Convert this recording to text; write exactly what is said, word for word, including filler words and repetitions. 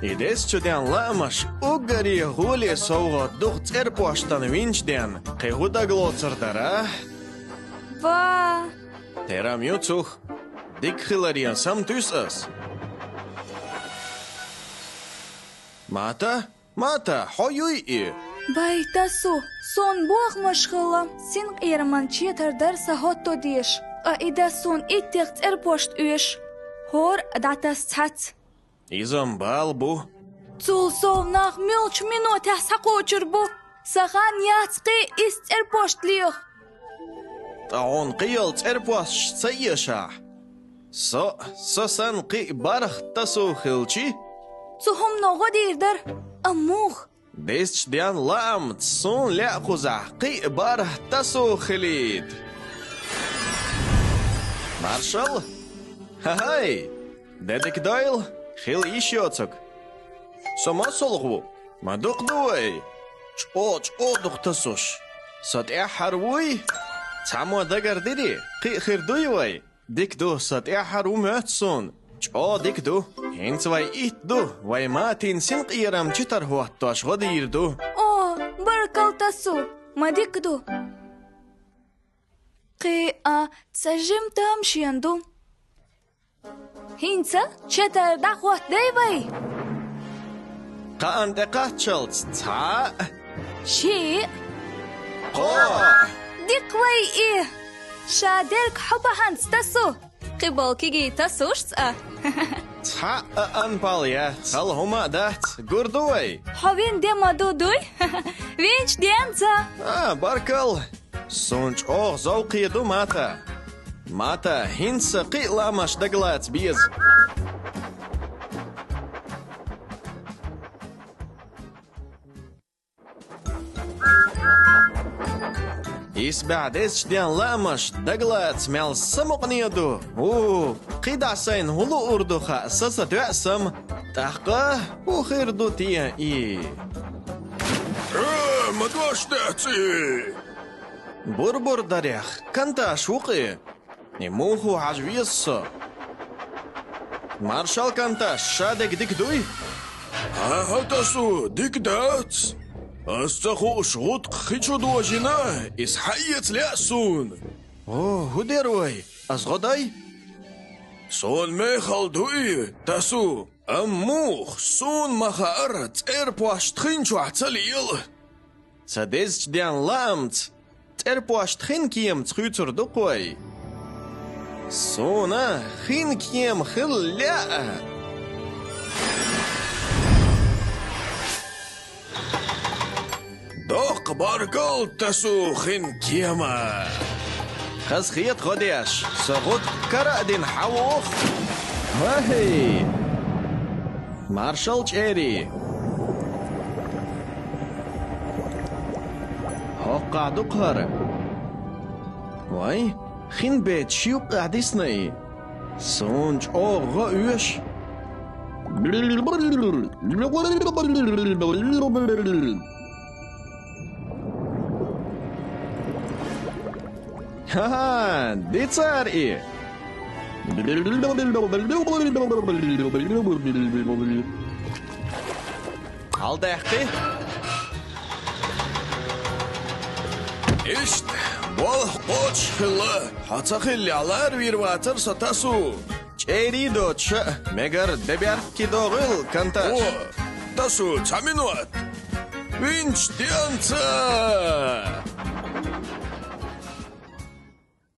И дезачу ден лаамаш уггаре гӀоле совгӀат ду-кх цӀерпоштан винчу ден, кхин хӀун дагалоцур дара? Ва! Терам ю цух. Дика хиларе саматуьйсу ас. Мата? Мата, хьо юй и? Бай, Тасу, суна бохамаш хилла, синкъераман четар дара сан хӀотто дезаш, ткъа и да суна иттех цӀерпошт оьшу, хӀора а дӀатаса цхьацца. Иза-м бала бу. Цул сов нах муьлхачу минотехь схьакхочур бу. Сан хан яц кхин а исс цӀерпошт леха. Ткъа хьуна кхин яла цӀерпосташ ца эшахь? Со, со санна кхин а бархӀ Тасу хилчий? Цу хӀумано гӀо дийр дара, амма муха? Дезачу ден лаамца суна лаьа кхузахь кхин а бархӀ Тасу хилийта. Маршалла! Хьа-хьай! Де дика дойла, хила йиш йоцург. Со масалгӀа ву, ма дукха ду вай? ЧӀогӀа-чӀогӀа дукха Тасуш. Со тӀаьххьара вуй? Цхьаммо дагардирий, кхин а хир дуй вай? Дика ду, со тӀаьххьара ву моьтту суна. ЧӀогӀа дика ду. ХӀинца вай итт ду, вай Матин синкъерам читар хӀоттош гӀо дийр ду. О, баркалла, Тасу, ма дика ду. Кхин а цхьа жима тама шена ду. ХӀинца четар дӀахӀоттадай вай? Кхаъна тӀекхаччалц цхьаъ. Шиъ. Кхоъ. Дика вай и! Ша дерг хьо бахьанца, Тасу. Кхин болу кегий Тасушца а. Цхьаъ а анпал яц, хала хӀума а дац, гур ду вай? Хьо вина де ма ду, дуй? Винчу денца. А, баркалла! Суна чӀогӀа зовкхе ду, Мата. Мата, хӀинца сан кхин а лаамаш дагалаца беза. Исбаьхьа дезачу ден лаамаш дагалаца мел самукъане ду. У, кхидӀа сайна хӀун луур ду хаьа, сан ца доьа сама. ТӀаккха хӀун хир ду те и? Э, ма дош дац и! Бур-бур дарех, Канташ ву-кх и. И муха ву хьажа веза со? Маршалла, Канташ, ша дерг дика дуй? ХӀан-хӀа, Тасу, дика дац. Ас ца хууш гӀутакх хи чу дожийна, иза схьаэца лаьа суна. О, хӀун дер вай? Ас гӀо дай? Суна мехала ду и, Тасу. Амма муха, суна ма хаьара, цӀерпошт хин чохь ца лела. Сан дезачу ден лаамца, цӀерпошт хин кемаца хуьйцур ду-кх вай. Суна хин кема хила лаьа. Доккха баркалла, Тасу, хин кема! Хаза хета гӀо деш, со гӀутакх кара а дина хьан воху? ВахӀий! Маршалла, чӀерий! ХӀоккхахь ду-кх хӀара. Вай, хин беташ юккъехь дисна и. Суна чӀогӀа гӀо оьшу. Ха-ха, ди цара и! Хьалдаьккхи! Иштта, болх кхочуш хилла, хьо ца хиллехь, лара вийр вацара со, Тасу. ЧӀерий доцуш а, мегар де баьркхи догӀийла, Канташ. О, Тасу, цхьа минот! Винчу денца!